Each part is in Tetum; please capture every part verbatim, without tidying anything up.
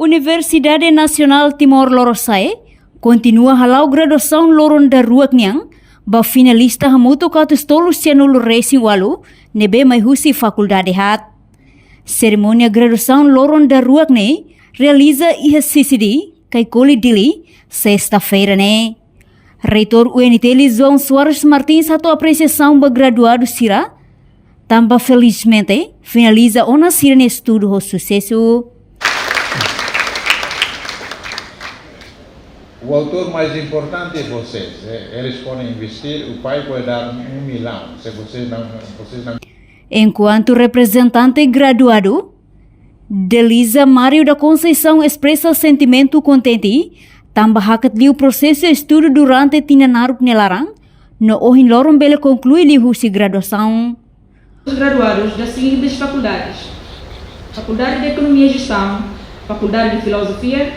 Universidade Nasionál Timor Lorosa'e kontinua hala'o graduasaun loron daruak nian ba finalista hamutuk atus tolu sianulu resin ualu ne'ebé mai husi fakuldade haat. Serimónia graduasaun loron daruak ne'e realiza iha CCD, Caicoli, Dili, sesta-feira ne'e. Reitór UNTL João Soares Martins hato'o apresiasaun ba graduadu sira, tanba felizmente finaliza ona sira-nia estudu ho susesu. O autor mais importante é vocês. É, eles podem investir, o pai pode dar um milhão. Se vocês não, vocês não Enkuantu reprezentante graduadu, Deliza Mário da Conceição espresa sentimentu kontente tanba hakat liu prosesu estudu durante tinan naruk nia laran, no ohin loron bele konklui liuhusi graduasaun. Os graduados das seguintes faculdades: Faculdade de Economia e Gestão, Faculdade de Filosofia,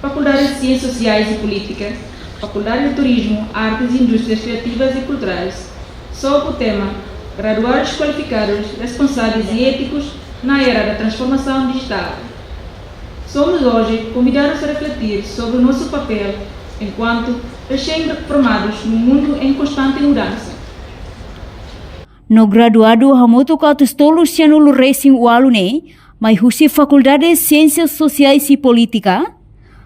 Faculdade de Ciências Sociais e Política, Faculdade de Turismo, Artes e Indústrias Criativas e Culturais. Sob o tema: Graduados qualificados, responsáveis e éticos na era da transformação digital. Somos hoje convidados a refletir sobre o nosso papel enquanto recém-formados num mundo em constante mudança. No graduadu hamutuk atus tolu sianulu resin ualu ne'e mai husi Fakuldade Siénsias Sosiais i Polítika,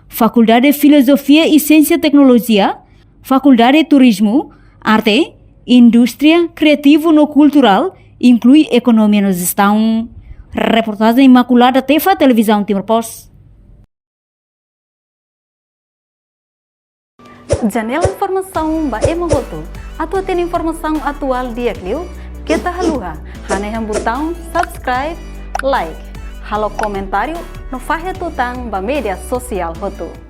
Fakuldade Filozofia i Siénsia Teknolojia, Fakuldade Turizmu, Arte, Indústria Kriativu no Kulturál, inklui Ekonomia no Jestaun. Reportajen Imaculada Tefa, Televizaun Timor Post. Janela informasaun ba ema hotu. Atu hatene informasaun atuál di'ak liu, keta haluha hanehan butaun subscribe, like, halo komentáriu no fahe tutan ba média sosiál hotu.